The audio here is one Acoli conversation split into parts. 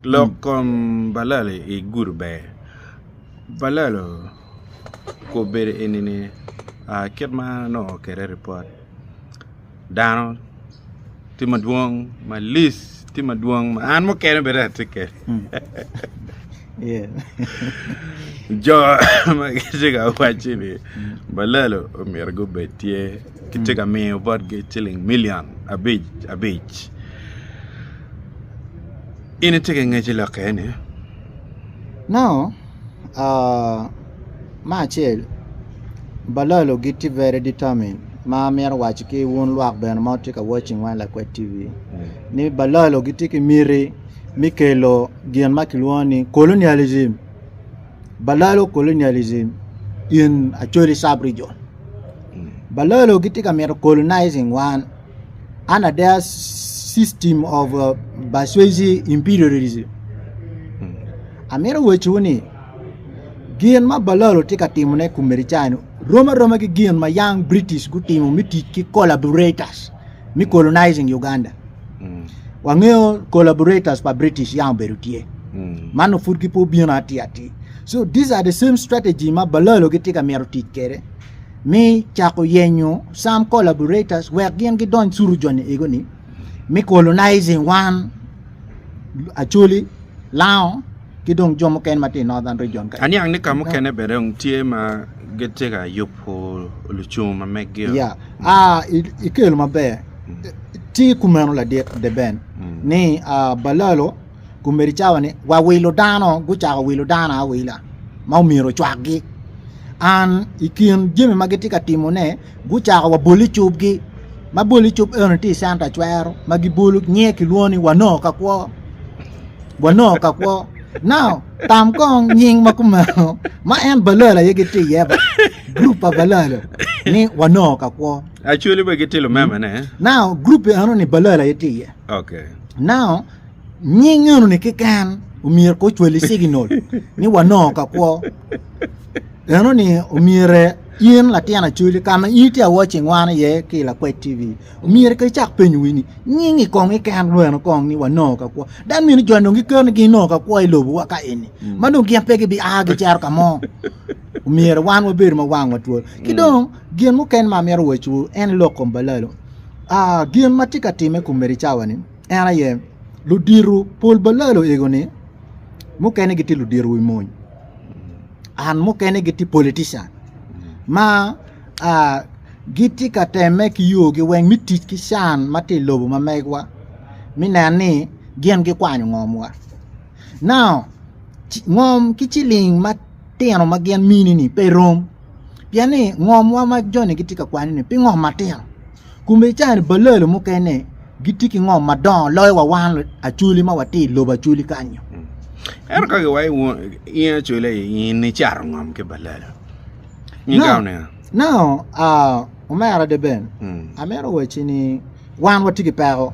Lok kom balalo i gudo ber balalo obedo enini kit ma anongo kwede ripot dano tye madwong ma lic tye madwong ma an mukene bene atye kwede jo ma gitye ka wacci ni balalo myero gubed tye kitye ka miyo botgi ciling milion abic abic. In itye ki ngec i lokke eni? Now, me acel, balalo gitye very determined ma amito waco ki wun lwak bene ma wutye ka watching wan lakwed TV ni balalo gitye ki miti me kelo gin ma kilwongo ni colonialism balalo colonialism in Acholi sub region balalo gitye ka mito colonizing wan. Under their system of Bashwezi imperialism. Amito wacciwu ni gin ma Balalo tye ka timone komedi ca-ni rom aroma ki gin ma yang British gutimo me tic ki collaborators me colonizing Uganda. Wangeyo collaborators pa British yang obedo tye man nongo pud pe obino atir atir. So these are the same strategy ma Balalo gitye ka mito tic kwede. me cako yenyo some collaborators wek gin gidony curu joni ego ni me colonizing wan Acholi, Lango ki dong jo mukene ma tye i Northern region ka. Aniang ni ka mukene bene dong tye ma gitye ka yubo lucung ma meggi. Yeah. Ah, ikelo maber. Tye kumeno ladit Deben ni ah, Balalo Kombeddi cawa ni wa wilo dano gucako wilo dano awila ma omyero ocwakgi. An i kin jami ma gitye ka timone gucako wa bolo icubgi ma bolo icub eno tye i centa cwero ma gibolo nyinge kilwongo ni wanongo ka kwo wanongo ka kwo now tam kong nying ma kumeno ma en balalo aye gitye iye ba gurup pa balalo ni wanongo ka kwo. Actually bene gitye lumemane. Now gurup eno ni balalo aye tye iye. Okay. Now Nying enoni keken omyero ko ocwali signal ni wanongo ka kwo. Enoni omyere in latin acoli ka ma in itye watching wan iye ki i Lakwec TV omyere ka icak penyo wi ni nyingi kong keken lweno kong ni wanongo ka kwo. That mean joni dong giketo ni ginongo ka kwo i lobo wa ka eni ma dong gin pe gibia gicito ka mo. Omyere wan wabedo ma wangwa twolo. Ki dong gin mukene ma amito wacciwu en lok kom balalo. Ah, gin ma tye ka timme komedi cawa ni En aye, ludito pol balalo ego-ni mukene gitye ludito wi mony and mukene gitye politician ma gitye ka temme ki yogi weng me tic ki can ma tye i lobo ma megwa me neno ni gin gikwanyo ngomwa. Now ngom ki ciling matino ma gin mini-ni pe rom pien ni ngomwa ma joni gitye ka kwanyo-ni pe ngom matino. Kombe cani balalo mukene gitye ki ngom madongo loyo wa wan Acholi ma watye i lobo Acholi kanyo. Ento ka giwaco in Acholi aye in icato ngom ki balalo, in ningo? Now, omera Deben, amito wacci ni wan watye ki peko.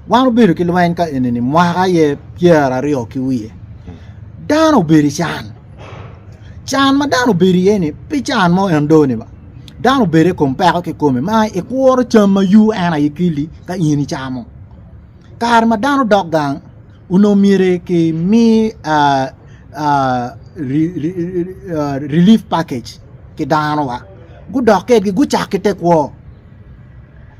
Wan obedo ki lweny ka eni-ni mwaka aye pyeraryo ki wiye. Dano obedo i can. Can ma dano obedo iye-ni pe can mo en doni ba. Dano obedo i kom peko kikome ma ikuro cam ma yu en aye keli ka in icamo. Kare ma dano dok gang onongo myero kimi relief package ki dano wa gudok kwedgi gucak ki te kwo.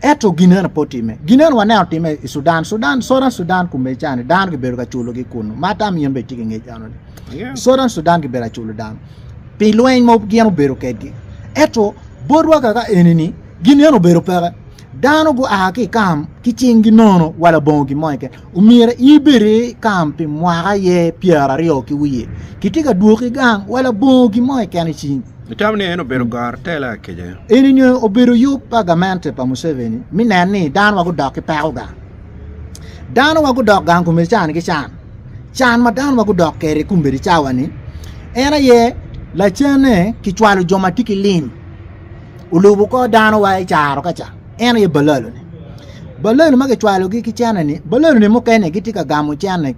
Ento gin eno pe otimme. Gin eno waneno otimme i Sudan. Sudan, Southern Sudan kome cani dano gibedo ka culogi kunu. Ma atamo in bene itye ki ngec eno ni. I Southern Sudan gibedo ka culo dano pi lweny ma gin obedo kwedgi. Ento botwa kaka eni-ni gin eno obedo peke. Dano gua ki i kam ki cinggi nono wa labongo gin mo keken. Omyero ibed i kam pi mwaka aye pyeraryo ki wiye. Kitye ka dwoki gang wa labongo gin mo keken i cingi. Itamo ni en obedo goro tela kece? Eni nyo obedo yub pa gamente pa Museveni me neno ni dano wa gudok ki peko gang. Dano wa gudok gang kombeddi can ki can. Can ma dano wa gudok kwede kombeddi cawa ni en aye lacenne kicwalo jo ma tye ki lim olubo kor dano wa i caro ka ca en aye balalo ni. Balalo ma kicwalogi ki cene ni balalo ni mukene gitye ka gamo cene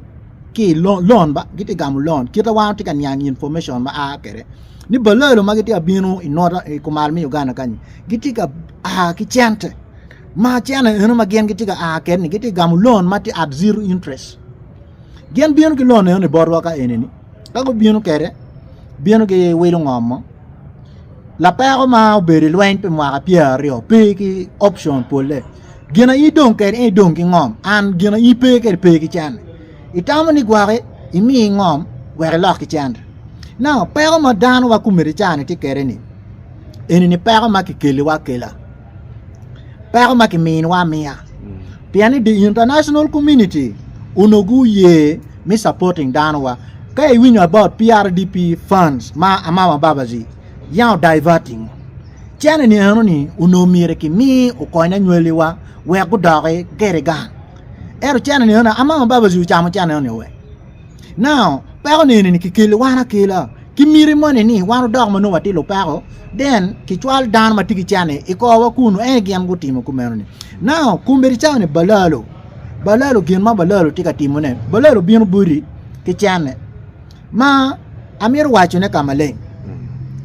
ki i loan ba gitye ka gamo loan kit ma wan watye ka niang information ma a kwede ni balalo ma gitye ka bino i nota i kumal me Uganda kany gitye ka a ki cente ma cente eno ma gin gitye ka a kwede ni gitye ka gamo loan ma tye at zero interest. Gin bino ki loan enoni botwa ka enini, ka gubino kwede, bino giwilo ngom mo. Lapeko ma obedo i lweny pi mwaka pyeraryo pe ki option polle. Gin aye idong kwede en idong ki ngom, an gin aye ipe kwede pe ki cente. Itamo ni gwoki imi ngom wek ilok ki cente. Now peko ma dano wa komedi cani tye kwede ni enini peko ma kikeliwa akela. Peko ma kiminiwa amiya. Pien ni the international community onongo guye me supporting danowa. Ka iwinyo about PRDP funds ma Amama Babaji yam diverting cene ni eno ni onongo myero kimi okony anywaliwa wek gudoki kede gang. Ento cene ni eno Amama Babaji ocamo cene eno ni wek. Now peko ni eni kikelo wan akela ki miti moni ni wan odok ma nongo watye lupeko then kicwal dano ma tye ki cene i korwa kunu en gin gutimo kumeno ni. Now kombeddi cawa ni balalo balalo gin ma balalo tye ka timone balalo bino boti ki cene ma amito wacone ka maleng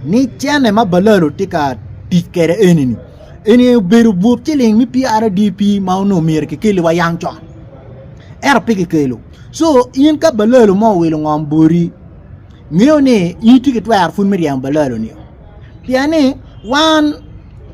ni cene ma balalo tye ka tic kwede eni-ni eni obedo but ciling me PRDP ma onongo myero kikeliwa yang con ento pe kikelo. So in ka balalo mo owilo ngom boti, ngeyo ni in itye ki twero pud me ryemo balalo ni. Pien ni wan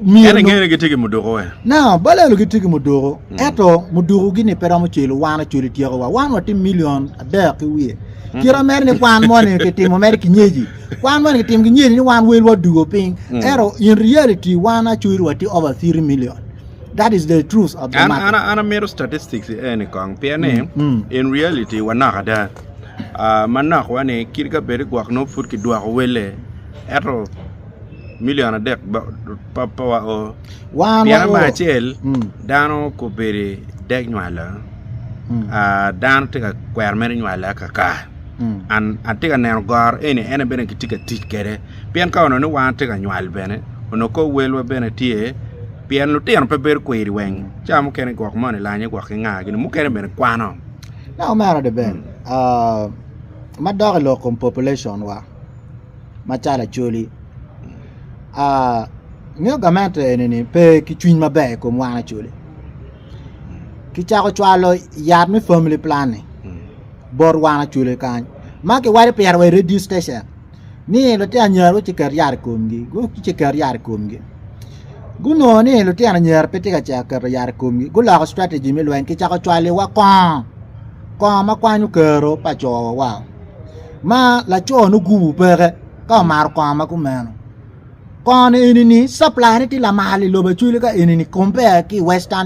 myero Ento ingeyo ni gitye ki muduku we. Now, balalo gitye ki muduku, ento muduku gi ni pe romo celo wan acoli tyeko wa. Wan watye milion adek ki wiye. Kite mere ni kwan moni kitimo mere ki nyeci. Kwan moni kitimo ki nyeci ni wan wel wa dugo piny. Ento in reality wan acoli watye over 3 million. That is the truth of the An, matter. an, an amito statistics eni kong pien ni Mm, mm. in reality wanok ada uh, manok wa ni kit ka bed gwok nongo pud kidwoko wele ento milion adek ba- pa pa wa o Wan pien wa me o. acel Mm, dano kobedo dek nywalo mm, uh, dano tye ka kwero mere nywalo akaka mm. an atye ka neno goro eni ene bene kitye ka tic kwede pien ka onongo ni wan tye ka nywal bene onongo kor welwa bene tye pien lutino pe bedo kwiri weng ca mukene gwok moni lanye gwok ki nga gini mukene bene kwano. Now omera de ben uh, madok i lok kom population wa macalo acholi uh, ngeyo gamente eni ni pe ki cwiny maber i kom wan acholi kicako cwalo yat me family planning bot wan acholi kany ma kiwaco pire wa i radio station ni lutino anyira guciket yat i komgi guciket yat i komgi gunongo ni lutino anyira pe tye ka cako keto yat i komgi guloko strategy me lweny kicako cwaliwa kongo kongo ma kwanyo kero pa co wa ma laco nongo gubu peke ka omato kongo ma kumeno kongo ni eni ni supply ne tye lamal i lobo Acholi ka eni ni compare ki i western.